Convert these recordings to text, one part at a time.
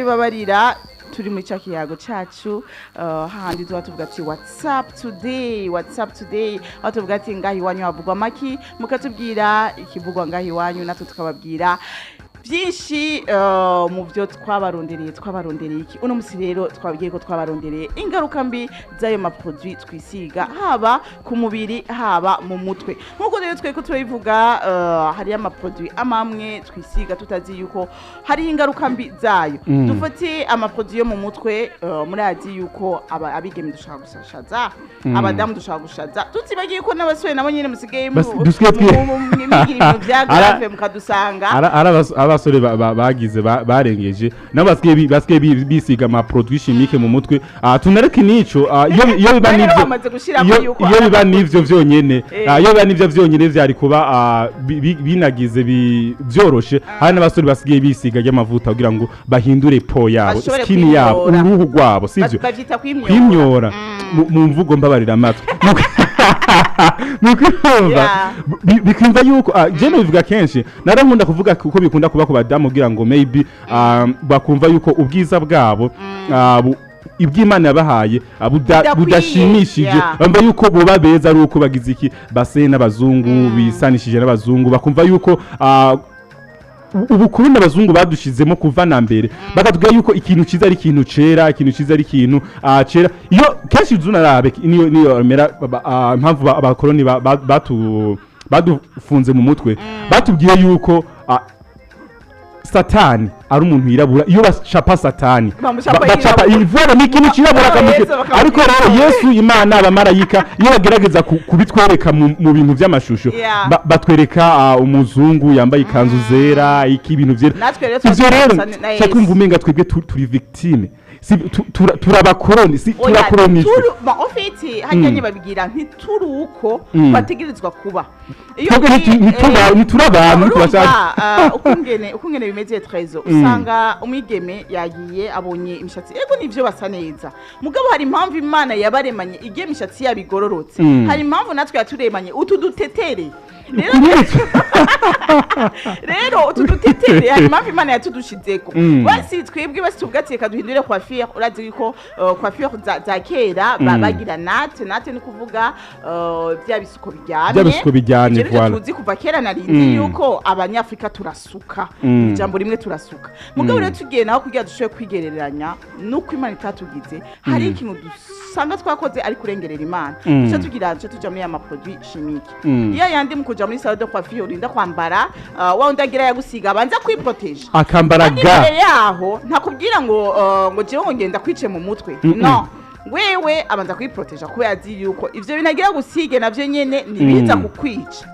Bibabarira, turi muri cya kiyago cacu, hahandi tuba tuvuga ati "What's up today? What's up today?", aho tuvuga ati ngaho iwanyu havugwa maki, mukatubwira ikivugwa ngaho iwanyu, natwe tukababwira byinshi mu byo twabarondereye. Twabarondereye iki uno musi? Rero twabwiye ko twabarondereye ingaruka mbi z'ayo ma produits twisiga, haba ku mubiri, haba mu mutwe. Nk'uko rero tweko turabivuga, hariyo ama produits amamwe twisiga tutazi yuko hariho ingaruka mbi zayo. Dufate ama produits yo mu mutwe. Murazi yuko abigeme dushaka gushaza, abadamu dushaka gushaza, tutibagiye ko n'abasore nabo nyene musigaye Dusigaye mwigira ibintu vya grave, mukadusanga. Ari abasore bagize barengeje, nabo basigaye bisiga ama produits chimiques mu mutwe. Tunareke nico, iyo biba Rero nivyo bamaze gushiramo yuko iyo ari biba nivyo vyonyene, iyo biba nivyo vyonyene vyari kuba binagize vyoroshe. Hari n'abasore basigaye bisiga ry'amavuta kugira ngo bahindure peau yabo, Bashobore skin yabo, kwimyora. uruhu rwabo, sivyo? Bavyita kwimyora. Kwimyora mu mvugo mbabarira amatwi mu kwumva bikumva yuko je bivuga kenshi, narankunda kuvuga kuko bikunda kuba ku badamu, kugira ngo maybe bakumva yuko ubwiza bwabo iby'Imana yabahaye Budakwiye, budashimishije. Bumva yuko boba beza ari uko bagize iki, base n'abazungu, bisanishije n'abazungu, bakumva yuko ubukoroni abazungu badushizemo kuva na mbere, bakatubwira yuko ikintu cyiza ari ikintu cera, ikintu cyiza ari ikintu cera. Iyo kenshi uzunarabe niyo mera impamvu abakoroni badufunze mu mutwe, batubwiye yuko Satani ari umuntu yirabura. Iyo bacapa Satani, Bamucapa bacapa yirabura. ivura ni ikintu cirabura. Yesu bakamubwira. Ariko rero Yesu, Imana, abamarayika, iyo bagerageza kubitwereka mu bintu by'amashusho, batwereka umuzungu yambaye ikanzu zera, iki, ibintu vyera. Natwe rero Ivyo tuba rero dusa na ca twumva Yesu. umenga twebwe turi victime. Si turabakoroni, si Oya, turakoronijwe. Bon, en fait, harya nye babigira ntituri uko bategerezwa kuba. Iyo Twebwe ntituri abantu urumva, tubashaka. Ukungene bimeze, trezo usanga umwigeme yagiye abonye imishatsi, ego nivyo basa neza, mugabo hari impamvu Imana yabaremanye igiye imishatsi yabo igororotse. Hari impamvu natwe yaturemanye utu dutetere. Rero utu dutetere, hari impamvu Imana yatudushizeko. Basi twebwe basi tuvuga ati reka duhindure coiffure. Urazi ko coiffure za kera bagira natte. Natte ni kuvuga bya bisuko biryamye. Bya bisuko biryamye, Ivyo nivyo voilà. tuzi kuva kera na rindi yuko Abanyafrika turasuka. Ijambo rimwe turasuka. Mugabo rero tugiye naho kugira dushobore kwigereranya nuko Imana itatugize, hari ikintu dusanga twakoze ari kurengerera Imana. Duce tugira, duce tuja muri ya ma produits chimiques. Iyo yandi mu kuja muri salon de coiffure urinda kwambara, wa wundi agira yagusiga abanza kwiproteja, akambara kandi ga imbere yaho ntakubwira ngo jewe ngo ngenda kwice mu mutwe. No wewe abanza kwiproteja kubera azi yuko ivyo bintu agira gusige navyo nyene nibiza kukwica.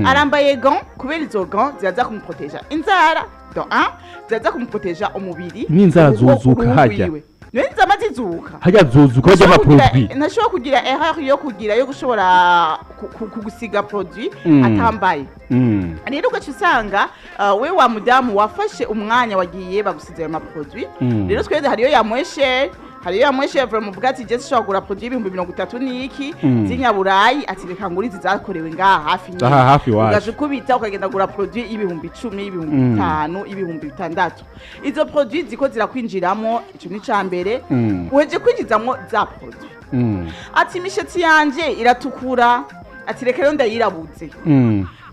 Arambaye gants kubera izo gants ziraza kumuproteja inzara do un, ziraza kumuproteja umubiri. N'inzara zuzuka uruhu harya. rwiwe. None zama zizuka. Harya zuzuka barya Ntashobora kugira- ama produits. Ntashobora kugira erreur yo kugira yo gushobora kugusiga produit atambaye. Rero ugaca usanga we wa mudamu wafashe umwanya wagiye bagusize ayo ma produits. Rero twese hariyo ya mweshe, hariyo ya mweshe vraiment uvuga ati je sinshobora kugura produit y'30,000 n'iki z'inyaburayi, ati reka ngure izi zakorewe ngaha hafi nyene. Aha hafi iwacu. Ugaca ukubita ukagenda kugura produit y'10,000, y'ibihumbi bitanu, y'6000. Izo produit ziko zirakwinjiramo, ico ni ca mbere. Uheje kwinjizamwo za produit, ati imishatsi yanje iratukura, ati reka rero ndayirabuze.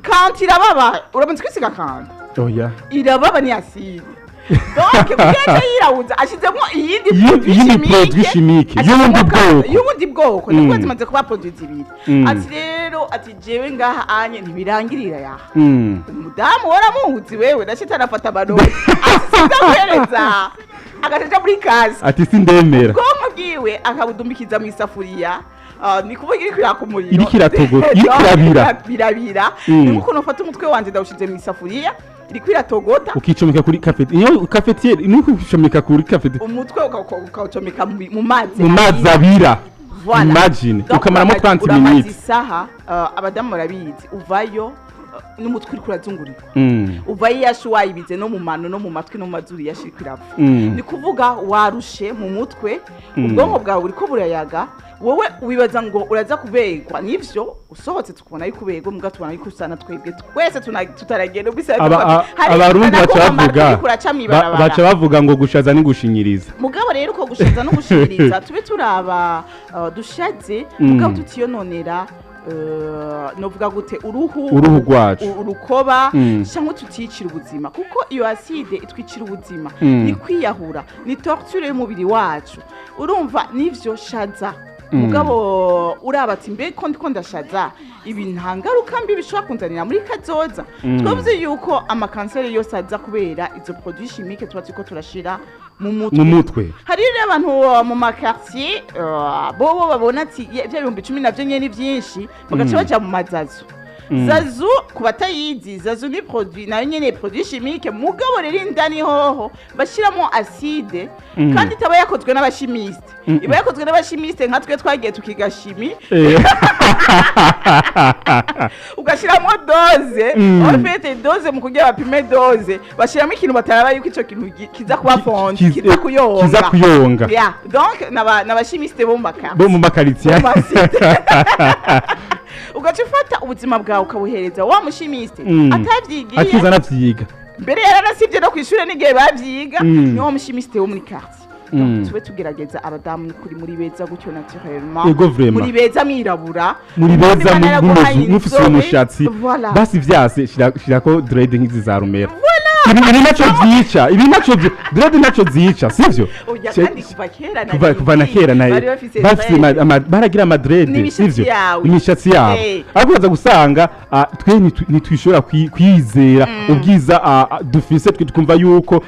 Kanti irababa, uramaze kwisiga kanti? Oya. Irababa ni acide, donc kugira ngo yirabuze ashizemo iyindi produit Iyindi chimique, produit chimique, ashizemo y'ubundi bwoko. Y'ubundi bwoko. Nibwo zimaze kuba produit zibiri. Ati rero ati jewe ngaha anye ntibirangirira yaha. Umudamu waramuzi wewe nashita arafata amanota, ati sindaguhereza agacaca muri kazi. Ati sindemera. Ubwonko bwiwe akabudumbikiza mu isafuriya. Ni kuvuga iriko iraka umuriro. Iriko iratogota, iriko irabira. Birabira. Ni nk'ukuntu ufata umutwe wanje ndawushize mu isafuriya iriko iratogota. Ukicomeka kuri café, iyo cafetière ni ukicomeka kuri cafetière. Umutwe ukawucomeka mu mazi. Mu mazi abira. Voilà. Imagine. Donc, ukamaramo 30 uramaze minutes. isaha, abadamu barabizi, uvayo N'umutwe uriko urazungurirwa, uva yiyashe wayibize no mu mano no mu matwi no mu mazuru, iyashe iriko irava. Ni kuvuga warushe mu mutwe, ubwonko bwawe buriko burayaga. Wowe wibaza ngo uraza kuberwa nivyo, usohotse tukubona yuko uberwa, muga tubona yuko usana twebwe twese tutaragenda ubwo Abarundi baca bavuga baca bavuga ngo gushaza ni gushinyiriza. Mugabo rero uko gushaza no gushinyiriza, tube turaba dushaze, mugabo tutiyononera, novuga gute, uruhu. Uruhu rwacu. Urukoba cyangwa tuticira ubuzima, kuko iyo acide itwicira ubuzima. Ni kwiyahura, ni torture y'umubiri wacu. Urumva nivyo, shaza, mugabo uraba ati: mbe ko ndiko ndashaza, ibi nta ngaruka mbi bishobora kunzanira muri kazoza? Twavuze yuko amakanseri yose aza kubera izo produits chimiques tuba turiko turashira mu mutwe. Mu mutwe. Hari rero abantu mu ma quartier bobo babona ati: "Ye, vya 10,000 navyo nyene ni vyinshi", bagaca baja mu mazazu. Zazu, ku batayizi, zazu ni produit nayo nyene, produit chimique, mugabo rero indani hoho bashiramo acide, kandi itaba yakozwe n'aba chimiste. Iba yakozwe n'aba chimiste nka twe twagiye tukiga chimie. Ugashyiramo dose. En fait, dose mu kugira bapime dose, bashyiramo ikintu bataraba yuko ico kintu kiza kuba fondu, kiza kuyonga. Kiza kuyonga. Yeah, donc n'aba chimiste bo mu makaritsiye. Bo mu makaritsiye. Bo mu masite. Ugaca ufata ubuzima bwawe ukabuhereza wa mu chimiste atavyigiye. Akiza anavyiga. Mbere yaranasivye no kw'ishure n'igihe bavyiga. Ni wa mu chimiste wo muri quartier. Donc tube tugerageza, abadamu, ni kuri muri beza gutyo naturellement. Ego, vraiment. Muri beza mwirabura. Muri beza. Imana yaraguhaye mufise inzobe. umushatsi. Voilà. Basi vyase shirako dread nk'izi za Rumera. Ibi naco vyica, ibi naco dread naco zica, sivyo? Oya, kandi kuva kera na Kuva na kera na bari bafise bafise dread. baragira ama dread. N'imishatsi Sivyo? yawe. Imishatsi yabo. Ariko ukaza gusanga twe ntitwishobora kwizera ubwiza dufise twe, twumva yuko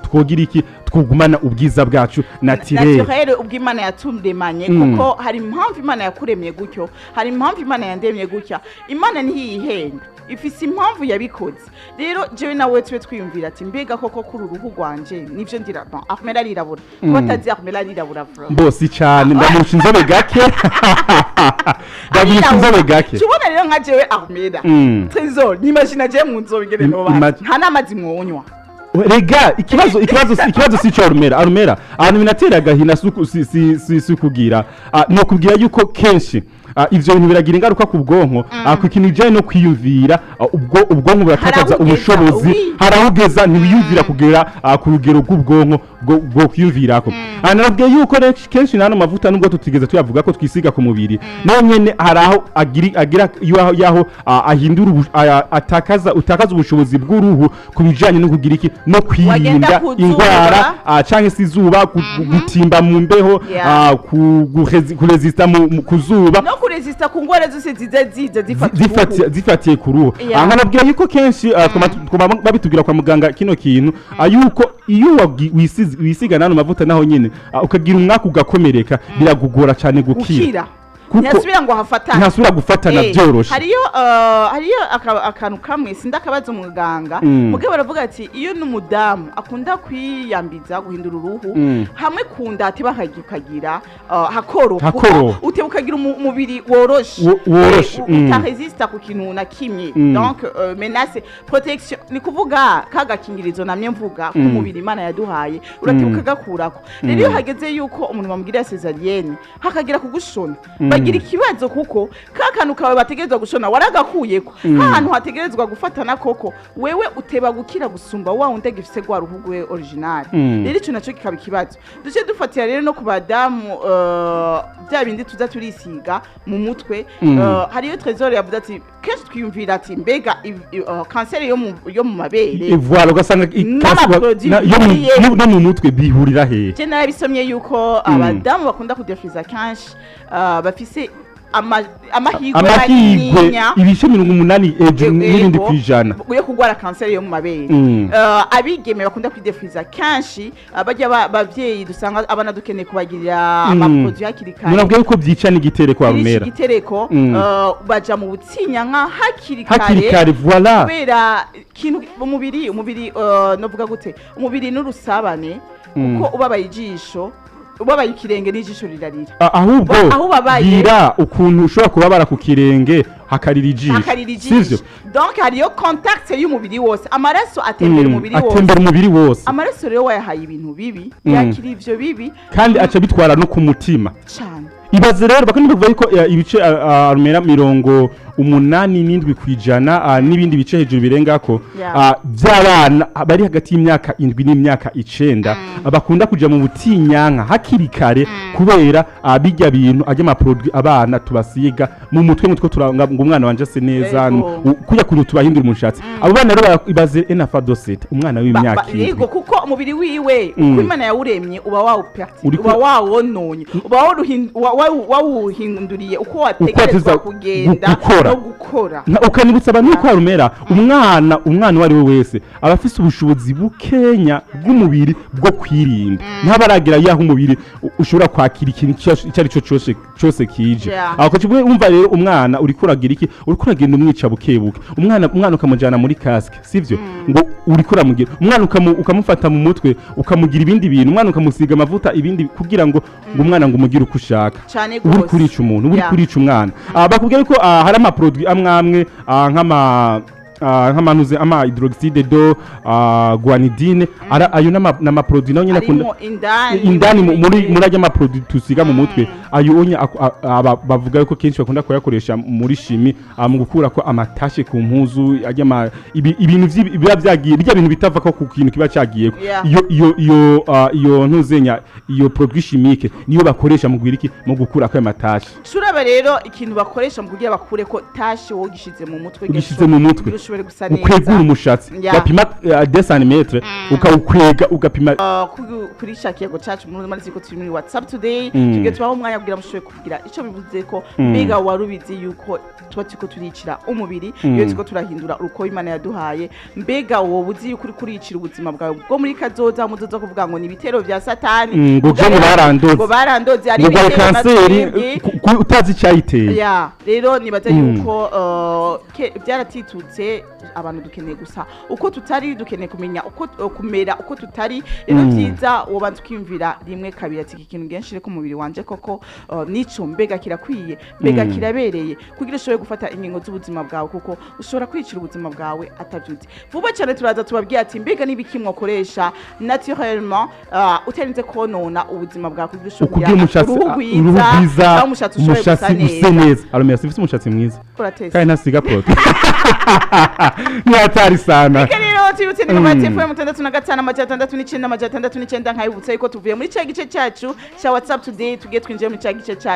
twogira iki, twugumana ubwiza bwacu naturel. Naturel, ubwo Imana yaturemanye. Kuko hari impamvu Imana yakuremye gutyo, hari impamvu Imana yandemye gutya. Imana ntiyihenda, ifise impamvu yabikoze. Rero jewe nawe tube twiyumvira ati: mbega koko kuri uruhu rwanje nivyo ndira? Bon, Ahmed arirabura. Kuba atazi, Ahmed arirabura bro. Mbosi cyane, ndamurusha inzobe gake, ndamurusha inzobe gake. Tubona rero nka jewe Ahmed, Trésor, nimagina jewe mu nzobe ingene noba nta n'amazi mwonywa. Rega ikibazo si cyo Arumera. Arumera ahantu binatera agahina si kugira, no kubwira yuko kenshi ivyo bintu biragira ingaruka ku bwonko, ku kintu kijanye no kwiyumvira. Ubwo ubwonko buratakaza Hari aho ugeza, ubushobozi. Oui. Hari aho ugeza ntiwiyumvira kugera ku rugero rw'ubwonko bwo kwiyumvirako. Narabwiye yuko rero kenshi n'ano mavuta, nubwo tutigeze tuyavuga ko twisiga ku mubiri, nayo nyene hari aho agira yaho ahindura atakaza, utakaza ubushobozi bw'uruhu ku bijanye no kugira iki, no kwirinda Wagenda ku zuba. ingwara canke se izuba, gutimba mu mbeho, kuresista ku zuba. No kuresista ku ngwara zose ziza zifata uruhu. Zifatiye ku ruhu. Aha nabwira yuko kenshi twama babitubwira kwa muganga kino kintu, yuko iyo wisiga n'ano mavuta, naho nyene ukagira umwaka ugakomereka, biragugora cyane gukira. Gukira. Kuko ntiyasubira ngo hafatane. Ntasubira gufatana byoroshe. Hariyo akantu kamwe sindakabaza umuganga, mugabo baravuga ati iyo n'umudamu akunda kwiyambiza guhindura uruhu, hamwe kunda ateba ukagira hakoroha. Hakoroha. Kuko uteba ukagira umubiri woroshe. Woroshe, Utaresista ku kintu na kimwe. Donc menace protection, ni kuvuga ka gakingirizo namye mvuga k'umubiri Imana yaduhaye, urateba ukagakurako. Rero iyo hageze yuko umuntu bamubwira césarienne, hakagira kugushona, bagira ikibazo, kuko ka kantu kawe bategerezwa gushona waragakuyeko, hahantu hategerezwa gufatana koko, wewe uteba gukira gusumba wa wundi agifise rwa ruhu rwe original. Rero ico naco kikaba ikibazo. Duce dufatira rero no ku badamu, bya bindi tuza turisiga mu mutwe. Hariyo Trésor yavuze ati kenshi twiyumvira ati: mbega kanseri yo mu mabere Et voilà, ugasanga n'ama produit yo bihuriye. No mu mutwe bihurira hehe? Je narabisomye yuko abadamu bakunda kudefiza kenshi bafise amahirwe amahirwe manininya ibice 80 hejuru n'ibindi kwijana yo kurwara kanseri yo mu mabere. Abigeme bakunda kwidefiza kenshi, bajya bavyeyi dusanga abana dukeneye kubagirira ama produit hakiri kare. Murabwiye yuko byica n'igitereko, Kuri iki Arumera. gitereko, baja mu butinyanka hakiri hakiri kare, kare, voilà. Kubera ikintu umubiri, novuga gute, umubiri n'urusabane, kuko ubabaye ijisho Ubabaye ikirenge n'ijisho rirarira. Ahubwo Aho ubabaye. Bwira ukuntu ushobora kubabara ku kirenge hakarira ijisho. Hakarira Sivyo? ijisho. Donc hariyo contact y'umubiri wose, amaraso atembera umubiri wose. Atembera umubiri wose. Amaraso rero wayahaye ibintu bibi, yakira ivyo bibi. Kandi aca bitwara no ku mutima. Cane. Ibaze rero, bakunda kuvuga yuko ibice rumera 87% n'ibindi bice hejuru birengako by'abana bari hagati y'imyaka 7 n'imyaka 9 bakunda kuja mu butinyanka hakiri kare kubera bijya bintu ajya ama produits abana tubasiga mu mutwe mutwe turanga ngo umwana wanje ase neza. Kujya kuntu tubahindura umushatsi abo bana rero ibaze enafadosete umwana w'imyaka 7. Yego, kuko umubiri wiwe uko Imana yawuremye uba wawuperti, uba wawononye, uba wawuhinduriye uko wategerezwa Wateza kugenda gukora. no gukora. Ukanibutsa abantu yuko harumera umwana uwo ari we wese aba afise ubushobozi bukenya bw'umubiri bwo kwirinda, ntabaragira yaho umubiri ushobora kwakira ikintu icyo ari cyo cyose cyose kije. Aho kuki wumva rero umwana uriko uragira iki? Uriko uragenda umwica bukebuke. Umwana ukamujyana muri casque, sivyo? Ngo uriko uramugira umwana ukamufata mu mutwe, ukamugira ibindi bintu, umwana ukamusiga amavuta ibindi kugira ngo umwana ngo umugire uko ushaka. Cane Uba uri gose. kurica umuntu, uba uri kurica umwana. Bakubwira ko hari ama produits amwe amwe nk'amanuze ama hydroxyde de guanidine, ayo n'ama produits nayo nyine akunda arimo indani. Indani muri ajya ama produits tusiga mu mutwe ayo onya bavuga yuko kenshi bakunda kuyakoresha muri chimie mu gukura ko ama taches ku mpuzu ajya ibintu biba byagiye bijya bintu bitava ko ku kintu kiba cyagiye. Iyo ntuzenya iyo produit chimique niyo bakoresha mu kugira iki? Mu gukura ko ama taches. Turaba rero ikintu bakoresha mu kugira bakure ko tache wowe ugishize mu mutwe. Ugishize mu mutwe. Kugira ushobore gusa neza. Ukwegura umushatsi, bapima 2 cm ukawukwega ugapima. Kuri ca kiyago cacu muri mazi ko turi muri WhatsApp today, tugiye tubaho umwanya kugira mushoboye kugira ico bivuze ko mbega warubizi yuko tuba turiko turicira umubiri iyo turiko turahindura uko Imana yaduhaye? Mbega wowe uzi yuko uriko uricira ubuzima bwawe bwo muri kazoza, muzoza kuvuga ngo ni ibitero vya Satani? Ngo je ngo barandoze. Ngo barandoze, ari Ngo rwaye ibitero na kanseri twebwe. Utazi icyayiteye. Ya, rero nibaza yuko byaratitutse abantu dukeneye gusa uko tutari, dukeneye kumenya uko kumera uko tutari. Rero byiza wobanza ukiyumvira rimwe kabiri ati iki kintu ngenshire ku mubiri wanje koko nico? Mbega kirakwiye? Mbega kirabereye? Kugira ushobore gufata ingingo z'ubuzima bwawe, kuko ushobora kwicira ubuzima bwawe atabyutse. Vuba cyane turaza tubabwira ati mbega n'ibiki mwakoresha naturellement utarinze konona ubuzima bwawe kugira ushobore Ukugira umushatsi uruhu uruhu rwiza, rwiza, naho umushatsi ushobore gusa umushatsi use neza. Neza. Aromera sifise umushatsi mwiza. Uratese. Kandi ntasiga produit, ni hatari sana. Reka rero tubibutse ni kuri FM 65 669 669. Nkayibutsa yuko tuvuye muri cya gice cyacu cya WhatsApp today, tugiye twinjiye muri cya gice cyacu.